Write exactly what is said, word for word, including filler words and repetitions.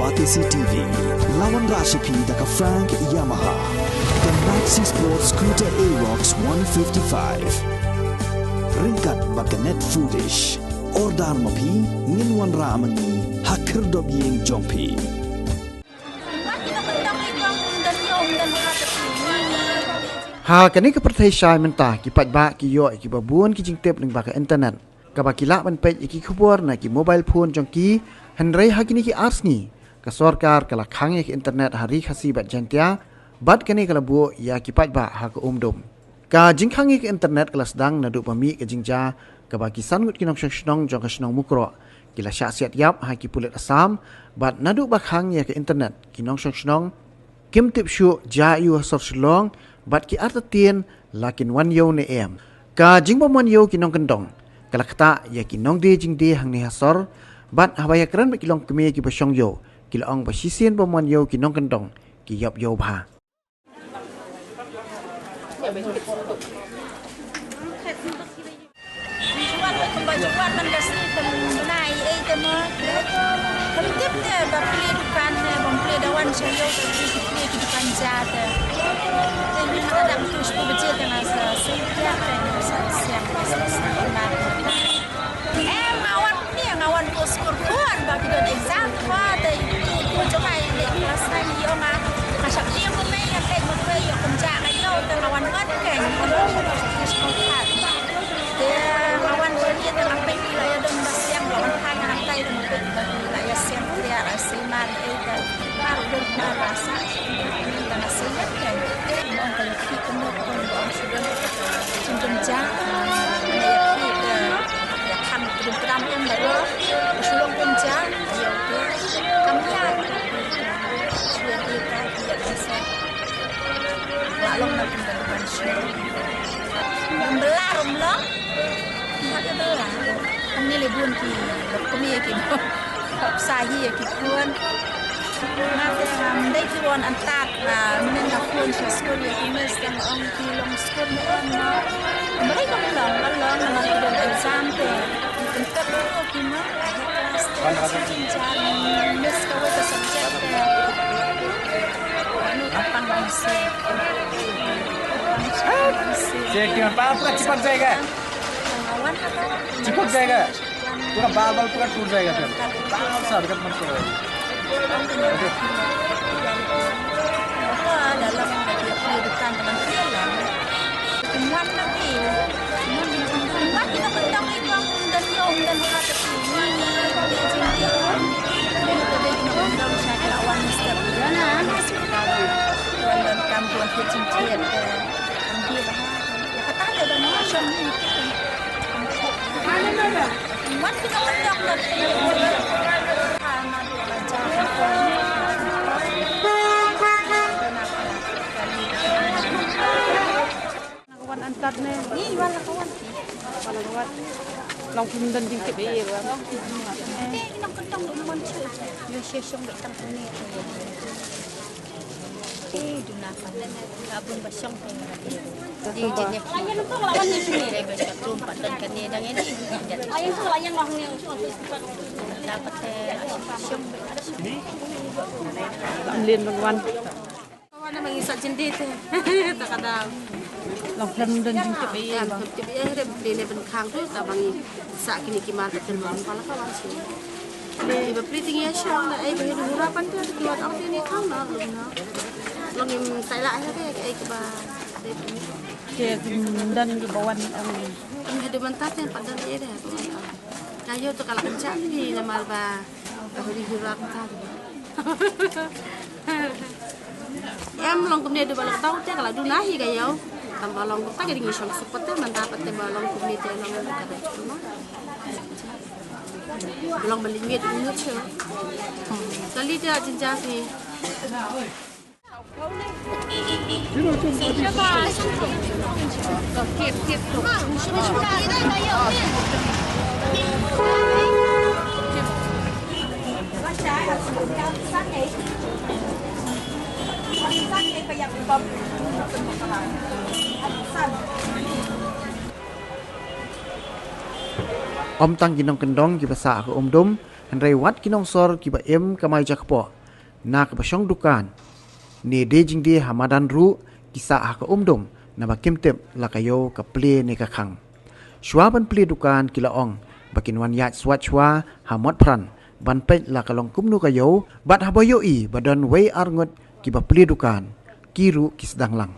R T C T V, la wanrah sha phi da ka Frank Yamaha, ka Maxi Sport Scooter Aerox one fifty-five. Ryngkat bad ka Net Foodish. Order ma phi, ngin wanrah ma ngi ha khyrdop ïing jong phi. Ha kane ka pyrthei shai mynta, ki paidbah ki ïoh ïa kiba bun ki jingtip lyngba ka internet, kaba ki lah ban peit ïa ki khubor na ki mobile phone jong ki. Hynrei ha kine ki ar sngi, ka sorkar ka la khang ïa ka internet ha Ri Khasi bad Jaiñtia, bad kane ka la buh ïa ki paidbah ha ka Umdum. Ka jingkhang ïa ka internet ka la sdang naduh ba mih ka jingjia kaba ki san ngut ki nongshong shnong jong ka shnong Mukroh ki la shah siat ïap ha ki pulit Assam, bad naduh ba khang ïa ka internet, ki nongshong shnong kim tip shuh jia aiu ha sor Shillong, bad ki artatien la kin wan ïew ne em. Ka jingbym wan ïew ki nongkyndong ka la ktah ïa ki nongdie jingdie hangne ha sor, bad haba ïakren bad ki longkmie kiba shong ïew, ki la ong ba shisien bym wan ïew ki nongkyndong ki ïap ïew bha. Jwar wei kumba jwar man ka sngi kam bnai ei te mo. Kam tip te ba plie dukan ne bym plie da wan sha ïew te plie ki plie ki dukan ja te. Te ni ma dang tu sku baje te nga sa sing pia te nga sa siang te sa sing pia. Em, nga wan plie, nga wan ko skur kuan ba ki don exam te ba te tu tu jong ai le klas nine ïoh nga. Nga shah plie ko mei nga plie ko mei ïoh kum ja nga ïoh te nga wan wan ke. Te nga wan plie te nga peit la ïa don ba siang la wan phai nga nang tai te nga peit la ïa siang plie la ïa siang mar ei te mar don mar ba sa. Te nga siang te nga ong ka ïa ki kumno ka ong ba ong shu don ka jingdon ja. Nga ïa ki te ïa kham ka dum kdam em baroh. Ka shu long dun ja ïa u te kam ïa ka shu ïa ki ka ïa ka sa. Ba long na kum ka dum shu. Rum bela rum long. Ïa ka bela. Kam ni le bun ki lok kami ïa ki bok. Pop sa hi ïa ki bun. Nga te ngam dei ki wan antat. Mynnin nga phone sha skul ïa ki miss te nga ong ki long skul ne em. Nga balei kam long, nga long namar ki don exam te. Ki pyntip ruh ki ma. Miss kawei ka subject te. Anu ka pang bangsi. Pang bangsi. Check kiman pa pura chipak jayega. Nga wan ka. Chipak jayega. Pura bal bal pura tur jayega phir. Bal sar kat man ko. Wan antat ne. Ni wan la ka wan. Wan la ka wan. Long kim don jingtip ei wan. Te nang kyntong wan chu. Yo she shong de tang ne. Te duna pan ne. Ka bun ba shong te. Di jin ne. Te ba shong tum pat don kane dang ne. Dapat te shong. Lin ban wan. Wan ma ngi sa jin di te. Ta ka dang. Long khlem don jingtip ei. Long khlem tip ei, re pli ne ban khang tu ta ma ngi sa kini ki mar ka ten long pala ka wan si. Ni ba pli ting ya shang na ei ba hi hura pan te ki wan ong ti ni khang na long na. Long im sai la ai ke ei ki ba. Ke don ki ba wan ong. Ni ha de ban ta te pa don ei de. Ka yo to ka la kan cha ni na mar ba. Ka huri hura ka ta. Em long kumne du ba long tau te ka la du na hi ka yau. Tam ba long ta ka ding shong suk pate man ta pate ba long kumne te long ka da. Long ba ling miet u che. Ka li te a jin ja hi. Ym tang ki nongkyndong kiba sah ha ka Umdum, Hynrei wat ki nongsor kiba im kamai jakpoh na kaba shong dukan ne die jingdie ha madan ruh ki sah ha ka umdum naba kim tip la ka ïew ka plie ne ka khang. Shuwa ban plie dukan ki la ong ba kin wan ïaid swat shuwa ha Motphran ban peit la ka long kumno ka ïew, bad haba ïohi ba don wei ar ngut kiba plie dukan, ki ruh ki sdang lang.